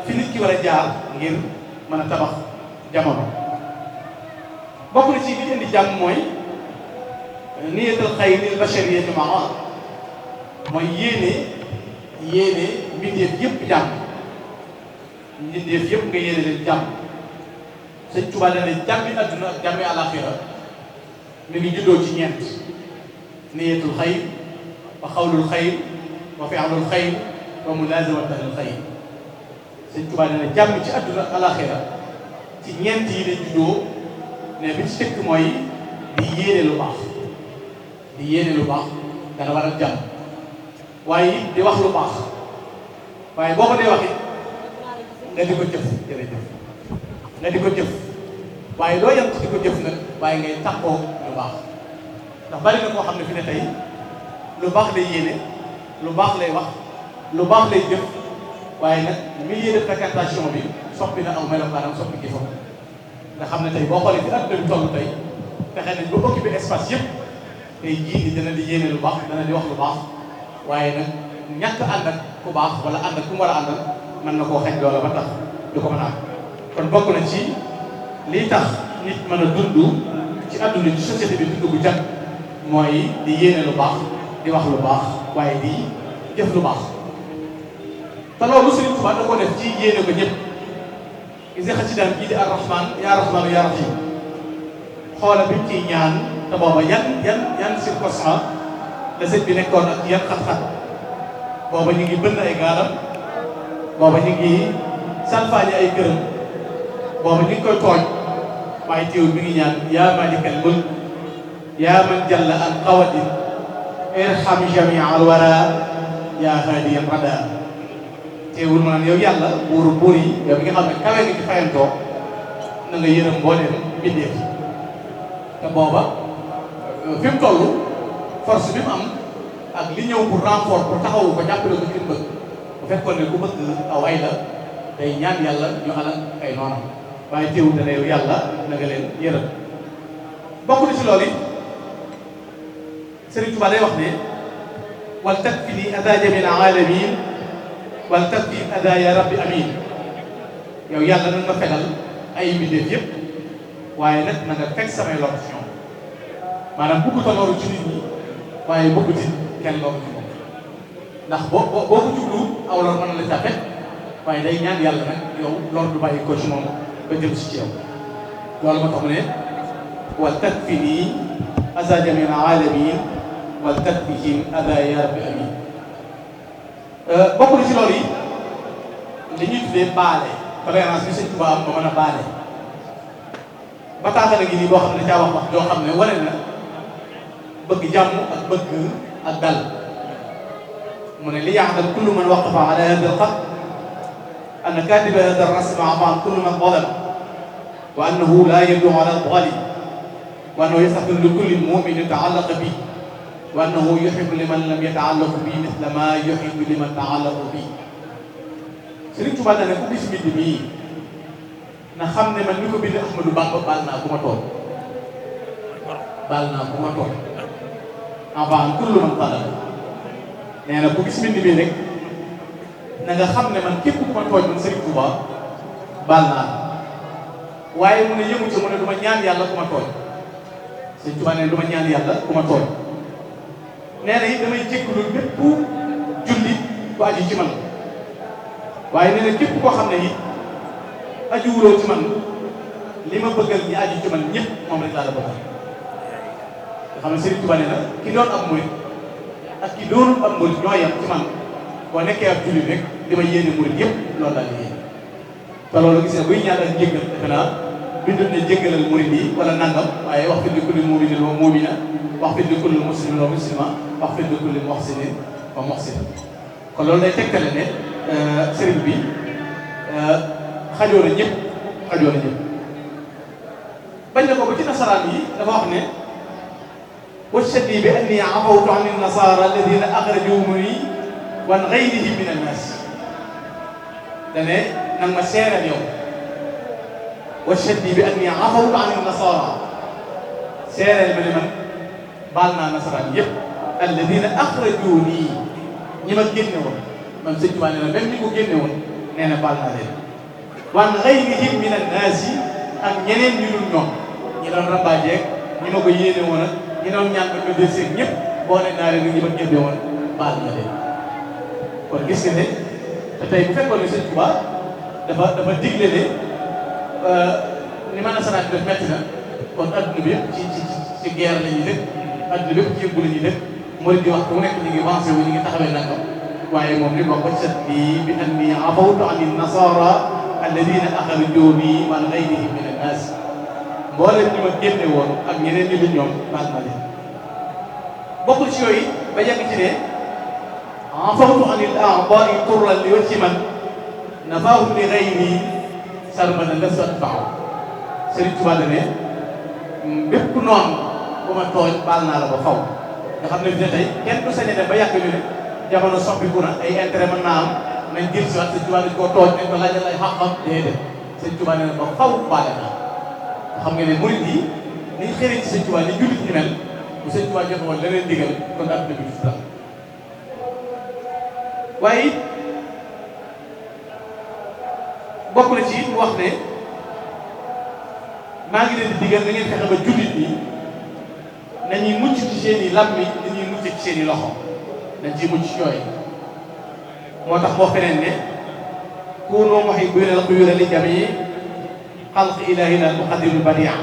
fi nit ki war a jaar ngir mën a tabax jamono bokk na ci li indi jàmm mooy niyatul xayr lil bashariyati maa mooy yéene mbindeef yëpp jàmm mbindeef yëpp nga yéene leen jàmm sëñ Tuubaa dana jàmmi adduna ak jàmmi alaxira mi ngi juddoo ci ñeent niyatul xayr wa xawlul xayr wa fi'lul xayr wa mulazamatul xayr sëñ Tuubaa dana jàmm ci adduna ak alaxira ci ñeent yi la juddoo ne bi ci tëkk mooy di yéene lu baax di yéene lu baax dana war a jàmm waaye di wax lu baax waaye boo ko dee wax it nga di ko jëf jërëjëf nga di ko jëf waaye doo yem ci di ko jëf nag waaye ngay taxoo lu baax ndax bari na koo xam ne fi ne tey lu baax lay yéene lu baax lay wax lu baax lay jëf waaye nag milieu de fréquentation bi soppi na aw melokaanam soppi gi foofu nga xam ne tey boo xoolee fi adduna bi toll tey fexe nañ ba occupé espace yëpp tey jii ni dana di yéene lu baax dana di wax lu baax waaye nag ñàkk ànd ak ku baax wala ànd ak ku mu war a àndal mën na koo xeeñ loola ba tax du ko mën a am kon bokk na ci lii tax nit mën a dund ci adduna ci société bi dund bu jag mooy di yéene lu baax di wax lu baax waaye di jëf lu baax te loolu Sëriñ Tuubaa da koo def ci yéene ko ñëpp gis nga xasidaam bii di ar-Rahmaan yaa Rahmaan yaa Rahiim xoola bi ciy ñaan te booba yan circonstance la sëñ bi nekkoon ak yan xat-xat booba ñu ngi bënn ay gaalam booba ñu ngi salfaañi ay këram booba ñu ngi koy tooñ waaye teewul mi ngi ñaan yaa maalikal mulk yaa man jalla an qawadin irham jamia al wara yaa haadiyan rada teewul ma naan yow yàlla buur yi yow bi nga xam ne kawe nga ci fayantoo na nga yërëm mbooleem mbindeef te booba fi mu toll force bi mu am ak li ñëw pour renfort pour taxawu ko jàppale ko ci li mu bëgg bu fekkoon ne ku bëgg aw ay la day ñaan yàlla ñu alal ay noonam waaye teewul dana yow yàlla na nga leen yërëm bokk na ci loolu it Sëriñ Tuubaa day wax ne wal takfini ada jamil alamin wal takfi ada ya rabbi amin yow yàlla na nga fegal ay mbindeef yëpp waaye nag na nga fekk samay lor ci ñoom maanaam bëgg ta loru ci nit ñi waaye bëgg ci kenn loru ci moom ndax boo ko jublu aw lor mën na la ca fekk waaye day ñaan yàlla nag yow lor du bàyyi ko ci moom ba jëm si ci yow loolu moo tax mu ne wal takfini ada jamil alamin wal takfihim ada ya rabbi amin bokk na ci loolu yi li ñuy tuddee baale tolérance bi Sëñ Tuubaa am ba mën a baale bataaxal gi nii boo xam ne caa wax joo xam ne wane na bëgg jàmm ak bëgg ak dal mu ne li ya'lam kullu man waqafa ala hada al-xat anna katiba hada ar-rasm afa kullu man zalama wa annahu la yad'u ala al-zalim wa annahu yastaghfiru li kulli mu'minin ta'allaqa bi wa annahu yuhibbu liman lam yata'allaq bi mithla ma yuhibbu liman ta'allaqa bi Sëriñ Tuubaa ne ku gis mbind mii na xam ne man ni ko bind Ahmadou Bamba baal naa ku ma tooñ baal naa ku ma tooñ avant kullu man zalama nee na ku gis mbind mii rek na nga xam ne man képp ku ma tooñ man Sëriñ Tuubaa baal naa waaye mu ne yëmu ci mu ne du ma ñaan yàlla ku ma tooñ Sëñ Tuubaa nee na du ma ñaan yàlla ku ma tooñ nee na it damay jéggalu bépp julli bu aju ci man waaye nee na képp koo xam ne it ajuwuloo ci man li ma bëggal ñi aju ci man ñëpp moom rek laa la bëggal nga xam ne Sëriñ Tuubaa nee na ki doon am murit ak ki doonul am murit ñoo yem ci man boo nekkee ab jullit rek li ma yéene murit yëpp loolu daal di yéene te loolu gis nga buy ñaan ak jéggal defe naa bindul ne jéggalal murit yi wala nangam waaye wax fi li kulli mu'minin wa mu'mina wax fi li kulli muslimin wa muslima wax fi li kulli muhsinin wa muhsin kon loolu day tegtale ne sëriñ bi xajoo na ñëpp bañ na ko ba ci nasaraan yi dafa wax ne washhadi bi anni afawtu an an-nasara alladina axrajumuni wan gayrihim min annas dane nag ma seeral yow washhadi bi anni afawtu an an-nasara seeral ma ne man baal naa nasaraan yëpp alladina axrajuni ñi ma génne woon man Sëñ Tuubaa nee na même ñi ko génne woon nee na baal naa leen wan gayrihim min annas yi ak ñeneen ñu dul ñoom ñi doon rambaajeeg ñi ma ko yéene woon ak ñi doon ñaan ba ñu deseeg ñëpp boo ne naa leen ñi ma génne woon baal na leen kon gis nga ne te tey bu fekkoon ne Sëñ Tuubaa dafa digle ne ni ma nasaraan bi def metti na kon adduna bi yëpp ci guerre la ñuy dëkk adduna bi yëpp ci yëngu la ñuy dëkk murid di wax ku nekk ñu ngi avancé wu ñu ngi taxawee nangam waaye moom li wax washhadi bi anni afawtu ani nasara alladina axrajuni wan gayrihim min annas mboolem ñi ma génne woon ak ñeneen ñi li ñoom baal na leen bokkul ci yooyu ba yegg ci ne afawtu anil a'da'i turran li wajhi man nafaahum li ghayri sarmadan lastu atba'u Sëriñ Tuubaa la ne bépp noonu bu ma tooñ baal naa la ba faw nga xam ne fi ne tey kenn du sañ a dem ba yàgg ñu ne jamono soppiku na ay intérêt mën naa am nañ jël si waat Sëriñ Tuubaa dañ koo tooñ nañ ko laajal ay xam-xam déedéet Sëriñ Tuubaa ne ba faw baale naa xam nga ne murid yi niñ xëriñ ci Sëriñ Tuubaa ni jullit ñi mel bu Sëriñ Tuubaa joxe woon leneen digal kon àdduna bi du waaye it bokk na ci mu wax ne maa ngi leen di digal da ngeen fexe ba jullit ñi nañuy mucc ci seen i làmmiñ dañuy mucc ci seen i loxo dañ ciy mucc yooyu moo tax boo feneen ne kunu muhibbina al-khuyura li jamii xalq ilahina al-muqaddim al-badi'a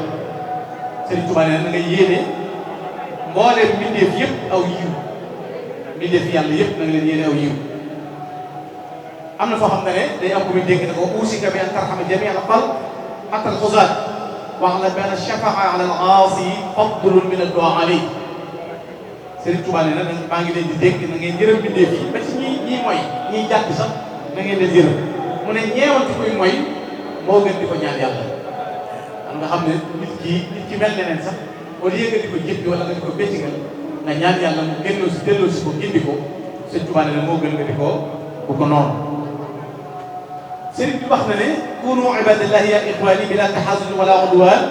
Sëriñ Tuubaa ne na nga yéene mbooleem mbindeef yëpp aw yiw mbindeef yàlla yëpp na nga leen yéene aw yiw am na foo xam ne day am ku muy dégg ne ko uusika bi an tarhama jamii al-xalq hatta al-xuzaat wax la benn shafaa ala al-aasi fadlun min ad-du'a alayhi Sëriñ Tuubaa ne nag maa ngi leen di dégg na ngeen yërëm mbindeef yi ba ci ñii mooy ñiy jàpp sax na ngeen leen yërëm mu ne ñeewantu kuy mooy moo gën di ko ñaan yàlla xam nga xam ne nit ki mel neneen sax au lieu nga di ko jëppi wala nga di ko béccingal nga ñaan yàlla mu génnoo si delloo si ko gindi ko Sëriñ Tuubaa ne moo gën nga di ko bu ko noonu sëriñ bi wax na ne kunu ibadallahi ya ikhwani bila tahasud wala udwan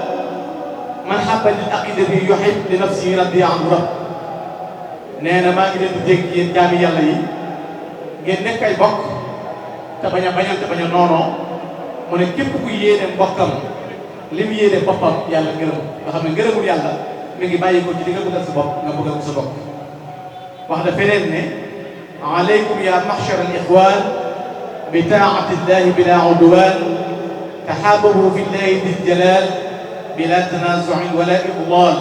man habba lil aqidati yuhib li nafsihi radiya anhu rabb nee na maa ngi leen di dégg yéen jaami yàlla yi ngeen nekk ay bokk te bañ a bañal te bañ a noonoo mu ne képp ku yéene mbokkam li mu yéene boppam yàlla ngërëm nga xam ne ngërëmul yàlla mi ngi bàyyi ko ci li nga bëggal sa bopp nga bëggal ko sa bopp wax na feneen ne alaykum ya mahshar al ikhwan bi taa'atillahi bila udwan tahababu fillahi dil jalal bila tanazu'in wala idlal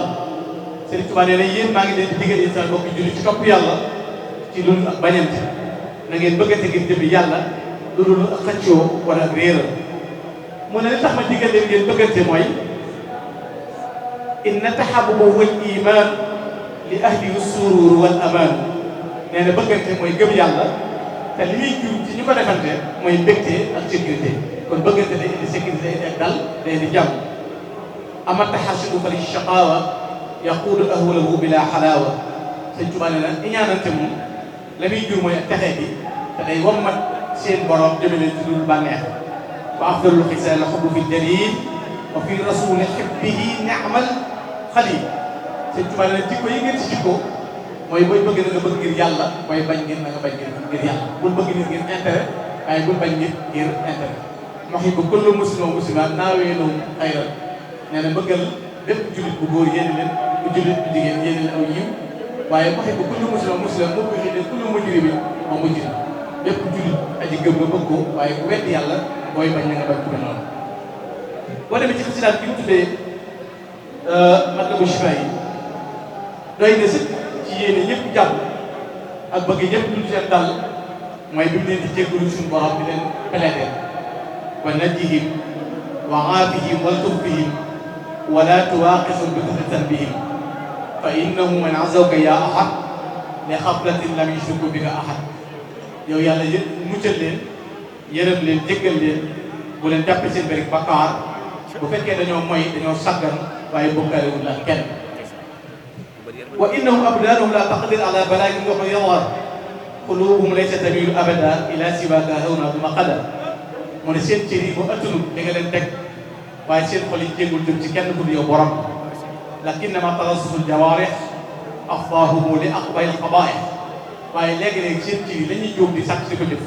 Sëriñ Tuubaa nee na yéen maa ngi leen di digal yéen sama bokk julli ci topp yàlla ci loolu ak bañante na ngeen bëggante ngeen jëmmi yàlla loolu ak xëccoo wala ak réeral mu ne li tax ma digal leen ngeen bëggante mooy inna tahabubu wal iman li ahli surur wal aman nee na bëggante mooy gëm yàlla te li muy jur ci ñu ko defante mooy mbégte ak sécurité kon bëggante day indi sécurité day indi ak dal day indi jàmm ama taxasudu fa li shaqaawa yaquudu ahwalahu bila xalaawa Sëñ Tuubaa nee na iñaanante moom la muy jur mooy ak texe bi te day wammat seen borom jëmale ci dul bànneex wa afdalul xisaal xubbu fi jalil wa fi rasuli xibbihi ni'mal xalil Sëñ Tuubaa nee na jikko yi ngeen ci jikko mooy booy bëgg na nga bëgg ngir yàlla mooy bañ ngir na nga bañ ngir yàlla bul bëgg nit ngir intérêt waaye bul bañ nit ngir intérêt muhibbu kullu muslim wa muslima naaweelum xayran nee na bëggal bépp jullit bu góor yéen leen bu jullit bu jigéen yéene leen aw yiw waaye waxe ko kullu muslim moo ko xëy ne kullu mujrimin moo mujrim bépp jullit aji gëm nga bëgg ko waaye ku weddi yàlla booy bañ na nga bañ ku mel noonu. boo demee ci xasidaat bi mu tuddee Matlabu Chifa yi doy na sëkk ci yéene ñëpp jàpp ak bëgg ñëpp lu seen dal mooy bi mu leen di jéggalu suñu borom di leen plaider wa najjihim wa aafihim waltuf bihim wala tuwaqisum bi kulli tanbihim fa innahu man azawka ya ahad li xaflatin lam yushriku bika ahad. yow yàlla muccal leen yërëm leen jéggal leen bu leen jàppe seen bëri bakkaar bu fekkee dañoo moy dañoo saggan waaye bokkaalewul la kenn. wa innahum abdaanahum la taqdir ala balagin wa yadhar qulubuhum laysa tamilu abada ila siwaka hawna duma qadar. mu ne seen cër yi bu ëttanul di nga leen teg waaye seen xol yi jéggul jëm ci kenn ku dul yow borom. lakinnama talassusul jawaarih afdahumu li aqbal qabaih. waaye léegi-léegi seen cër yi la ñuy jóg di sàkk di ko jëf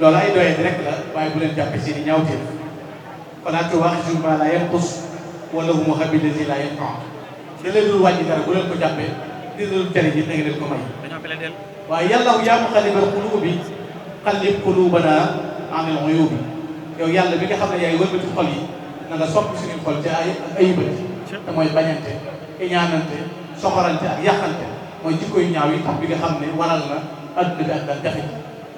loolu ay doyee rek la waaye bu leen jàppe seen i ñaawteef. falaa tuwaaxizhum bimaa laa yanqus wa lahum bii laa yanfa'u. da leen dul wàññi dara bu leen ko jàppee di leen tere ji da nga leen ko may. waaye yàlla yaa muqallibal quluubi qallib quluubanaa anil uyuubi. yow yàlla bi nga xam ne yaay wëlbati xol yi na nga soppi suñuy xol ci ay ayibati te mooy bañante iñaanante soxorante ak yàqante mooy jikko yu ñaaw yi tax bi nga xam ne waral na adduna bi ak daal jafe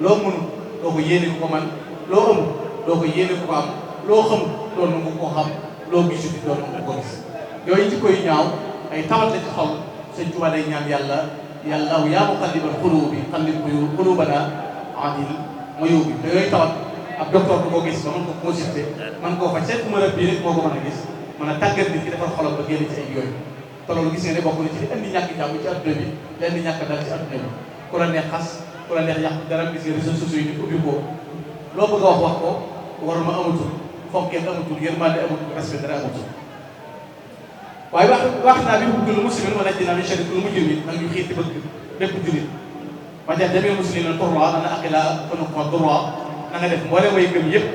loo mënul doo ko yéene ko man loo amul doo ko yéene ko am loo xamul doo nangu ko xam loo gisul doo nangu ko gis. yooyu jikko yu ñaaw ay tawat la ci xol Sëñ Tuubaa day ñaan yàlla yaa muqallibal quluubi qallib quluubanaa anil uyuubi. te yooyu tawat ab docteur du ko gis ba mën ko consulté man koo faj seet ku mën a bii rek moo ko mën a gis mën a tàggat nit ki defar xolam ba génn ci ay yooyu. te loolu gis nga ne bokk na ci li indi ñàkk jàmm ci adduna bi lenn ñàkk dal ci adduna bi ku la neex xas ku la neex yàq dara gis nga réseaux sociaux yi ñu ubbi ko loo bëgg a wax ko war ma amatul fonkeel amatul yërmande amatul respect dara amatul. waaye wax naa bi kullu muslimin wa najjinaa min sharri kulli mujrimin nag ñu xiiti bëgg bépp jullit wajal jamii muslimin turra ana aqila konuqma durra na nga def mboolem way gëm yëpp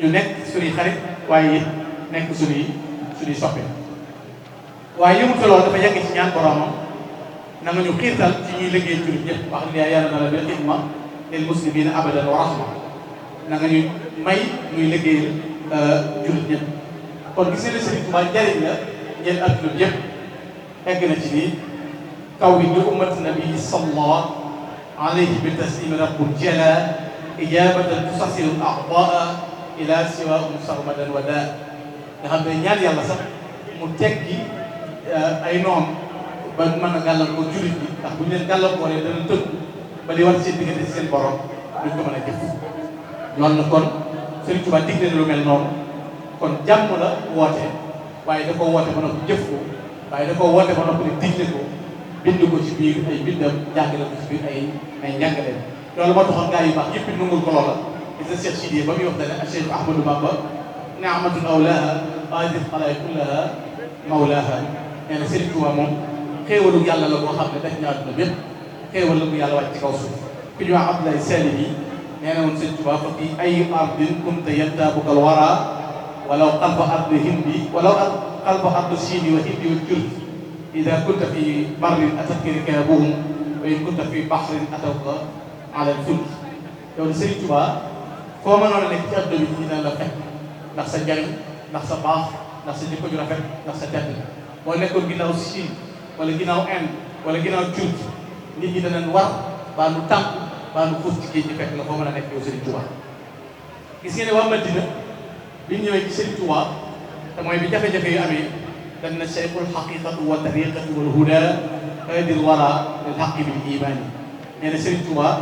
ñu nekk suñuy xarit waaye it nekk suñuy soppe. waaye yëmul loolu dafa yegg ci ñaan boromam na nga ñu xiirtal ci ñuy liggéey jullit ñëpp wax ne yàlla na la bil xidma lil muslimina abadan wa rahma na nga ñu may ñuy liggéeyal jullit ñëpp. kon gis nga ne Sëriñ Tuubaa njariñ la ñeen adduna bi yëpp egg na ci nii kaw bi ñu ummati nabi sallallahu alayhi bi taslimi rabbul jala ijabatan tusasiru a'daa ila siwaahum sarmadan wa daa nga xam ne ñaan yàlla sax mu teggi ay noom ba mën a gàllankoor jullit bi ndax bu ñu leen gàllankooree dana tënk ba li war seen diggante si seen borom duñ ko mën a jëf. loolu na kon Sëriñ Tuubaa dig na lu mel noonu kon jàmm la woote waaye da koo woote ba noppi jëf ko waaye da koo woote ba noppi digle ko bind ko ci biir ay bindam jàngale ko ci biir ay njàngaleem. loolu moo taxoon gaa yu baax yëpp nangul ko loola gis nga Cheikh Sidiye ba muy wax dane Cheikh Ahmadou Bamba ni'matun awlaaha qaadil xalaay kullaha mawlaaha. nee na Sëriñ Tuubaa moom xéewalu yàlla la boo xam ne daj na àdduna bépp xéewal la bu yàlla wàcc ci kaw suuf. ku ñu wax Abdoulaye Salim yi nee na woon Sëriñ Tuubaa fa fi ay ardin kunta yantaabuka al-waraa walaw qalba ardi hindi walaw qalba ardi siini wa hindi wal jurd ida kunta fi barrin atatka rikaabuhum wa in kunta fi bahrin atawka ala al-fulk. yow de Sëriñ Tuubaa foo mënoon a nekk ci àdduna bi dina la fekk ndax sa njariñ ndax sa baax ndax sa jikko ju rafet ndax sa tedd boo nekkoon ginnaaw Chine wala ginnaaw Inde wala ginnaaw Turquie nit ñi danañ war baa nu tànk baa nu fuuf ci géej gi fekk la foo mën a nekk yow Sëriñ Tuubaa. gis ngeen ne waa Madina bi ñu ñëwee ci Sëriñ Tuubaa te mooy bi jafe-jafe yu amee dañ na cheikhul xaqiqatu wa tariqatu wal huda haadil wara lil xaqi bil imaani. nee na Sëriñ Tuubaa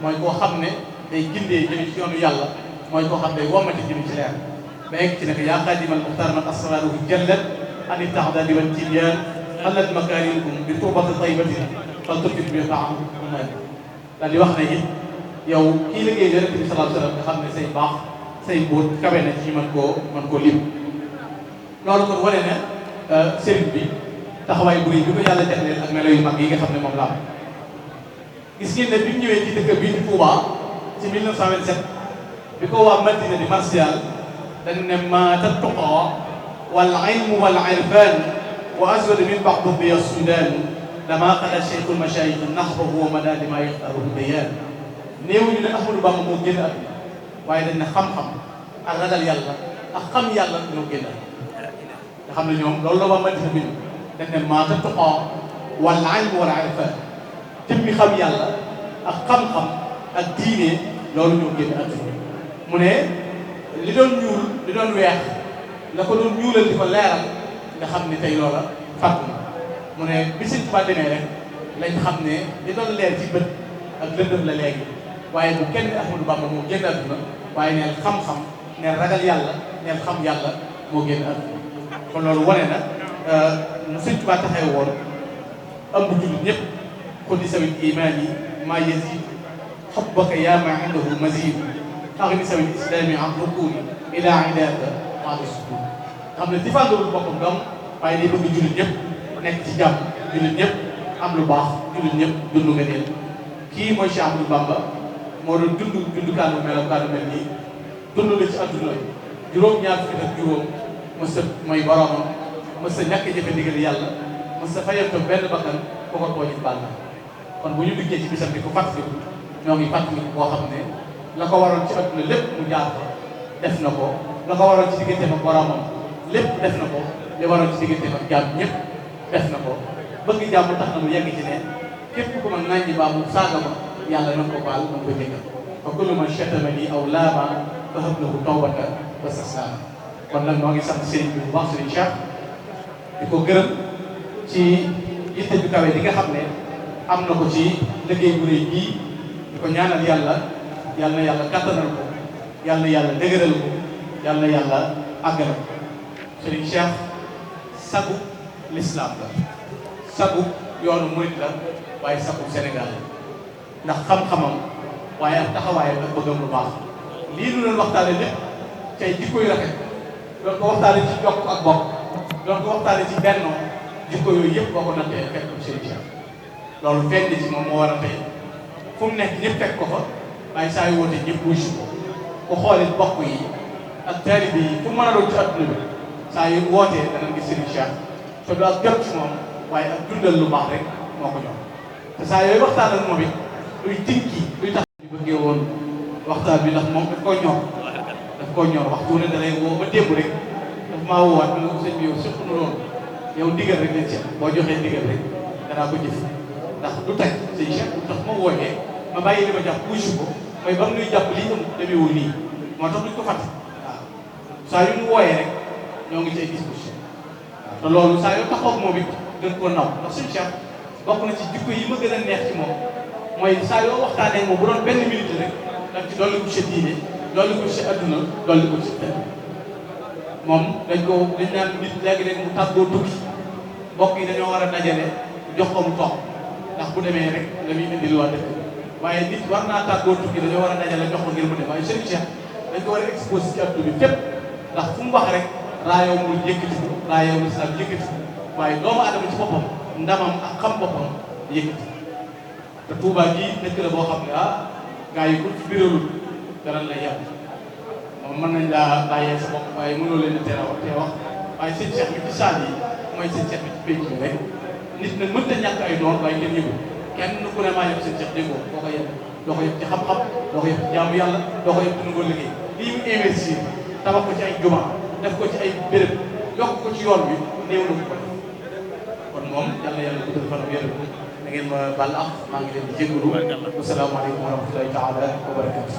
mooy koo xam ne day gindee jëme ci yoonu yàlla mooy koo xam ne day wommati jëme ci leer ba egg ci ne ko yaa xaadimal muxtaar man asraaruhu jallat ani taxdaadi wal tibyaan xalat makaarimukum bi turbati taybatin fal tufit bi taam umaani. daal di wax ne it yow kii liggéey Yonent bi sallallahu alayhi wa sallam nga xam ne say baax say mbóot kawe na ci mën koo lim. loolu kon wane na sëriñ bi taxawaay bu rëy bi ko yàlla jagleel ak melo yu mag yi nga xam ne moom la am. gis ngeen ne bi mu ñëwee ci dëkk bii di Touba ci 1927 bi ko waa Madina di martial dañ ne maata tuqaa wal ilmu wal irfan wa azwada min baxdu biya sudaanu dama qala cheikhul mashayikh naxbahu wa mada lima yaxtaruhu bayaan néew ñu ne Ahmadou Bamba moo génn àdduna waaye dañ ne xam-xam ak ragal yàlla ak xam yàlla ñoo génn nga xam ne ñoom loolu la waa Madina bi dañ ne maata tuqaa wal ilm wal irfan jëmmi xam yàlla ak xam-xam ak diine loolu ñoo génn àdduna mu ne li doon ñuul li doon weex la ko doon ñuulal di ko leeral nga xam ne tey loola fàttu na mu ne bi Sëñ Tuubaa demee rek lañ xam ne li doon leer ci bët ak lëndëm la léegi waaye bu kenn Ahmadou Bamba moo génn àdduna waaye neel xam-xam neel ragal yàlla neel xam yàlla moo génn àdduna kon loolu wane na nu Sëñ Tuubaa taxee woon ëmb jullit ñëpp xulli sawil imaan yi maa yazid xubbaka yaa ma indahu mazid axni sawil islami an rukuni ila idaka maada sukun xam ne difandorul boppam donc waaye day bëgg jullit ñëpp nekk ci jàmm jullit ñëpp am lu baax jullit ñëpp dund nga neen kii mooy Cheikh Ahmadou Bamba moo doon dundukaanu melokaanu mel nii dund la ci adduna juróom-ñaar fukki ak juróom mës a mooy boromam mës a ñàkk jëfe ndigal yàlla mës a fayal ko benn bakkan ko ko tooñit baal na kon bu ñu duggee ci bisam di ko fàttaliku ñoo ngi fàttaliku boo xam ne la ko waroon ci adduna lépp mu jaar ko def na ko la ko waroon ci digganteem ak boromam lépp def na ko li waroon ci digganteem ak jaam ñëpp def na ko bëgg jàmm tax na mu yegg ci ne képp ku ma ŋàññi baa mu saaga ma yàlla na ko baal na ko jéggal fa kullu man chatamani aw laama fa hab lahu tawbata wa saslaama kon nag noo ngi sant sëriñ bi bu baax sëriñ Cheikh di ko gërëm ci yitte ju kawe di nga xam ne am na ko ci liggéey bu rëy bii di ko ñaanal yàlla yàlla na yàlla kattanal ko yàlla na yàlla dëgëral ko yàlla na yàlla àggal ko sëriñ Cheikh sagu l'islam la sagu yoonu murit la waaye sagu Sénégal la ndax xam-xamam waaye ak taxawaayam ak bëggam lu baax lii lu doon waxtaane lépp tey jikko yu rafet doon ko waxtaane ci jokk ak bokk doon ko waxtaane ci bennoo jikko yooyu yëpp boo ko nattee fekk ko sëriñ Cheikh loolu feeñ ci moom moo war a tey fu mu nekk ñëpp fekk ko fa waaye saa yu woote ñëpp wuy si ko ku xoolit bokk yi ak taalibe yi fu mën a doon ci adduna bi saa yu wootee dana gis sëriñ Cheikh te du ak jot ci moom waaye ak dundal lu baax rek moo ko ñor te saa yooyu waxtaan ak moom it luy tinki luy tax ñu bëggee woon waxtaan bi ndax moom daf koo ñor waxtu ne da lay woo ba démb rek daf maa woowaat ma ne ko sëñ bi yow surtout nu loolu yow ndigal rek leen seet boo joxee ndigal rek danaa ko jëf ndax du tey sëñ Cheikh du tax ma wooyee ma bàyyi li ma jàpp wuyu ko mooy ba mu nuy jàpp lii am demeewul nii moo tax duñ ko fàtte waaw saa yu ñu wooyee rek ñoo ngi ci ay disposition te loolu saa yoo taxaw moom it gën koo naw ndax sëñ Cheikh bokk na ci jikko yi ma gën a neex ci moom mooy saa yoo waxtaanee moom bu doon benn minute rek daf ci dolli ko ci diine dolli ko ci adduna dolli ko ci tëdd moom dañ naan nit léegi-léegi mu tàggoo tukki mbokk yi dañoo war a dajale jox ko mu toog ndax bu demee rek la muy indil waa dëkk waaye nit war naa tàggoo tukki dañoo war a dajale jox ko ngir mu dem waaye Serigne Cheikh dañ ko war a exposé ci adduna bi fépp ndax fu mu wax rek raayoo mu yëkkati ko raayoo islam yëkkati ko waaye doomu adama ci boppam ndamam ak xam boppam yëkkati te Touba gii dëkk la boo xam ne gars yi ku ci biralul danañ lay yàq moom mën nañ laa bàyyee sa bopp waaye mënoo leen a teel a wax waaye sëñ Cheikh bi ci saal yi mooy sëñ Cheikh bi ci pénc bi rek nit nag mënta ñàkk ay noon waaye kenn yëgu kenn ku ne maa yëpp sëñ Cheikh déggoo doo ko yëpp ci xam-xam doo ko yëpp ci jaamu yàlla doo ko yëpp ci nangoo liggéey lii mu investir tabax ko ci ay juma def ko ci ay béréb yokk ko ci yoon bi néew na ko kon moom yàlla guddal fanam yërëm ko da ngeen ma baal ak maa ngi leen di jégalu wasalaamaaleykum wa rahmatulahi taala wa barakatu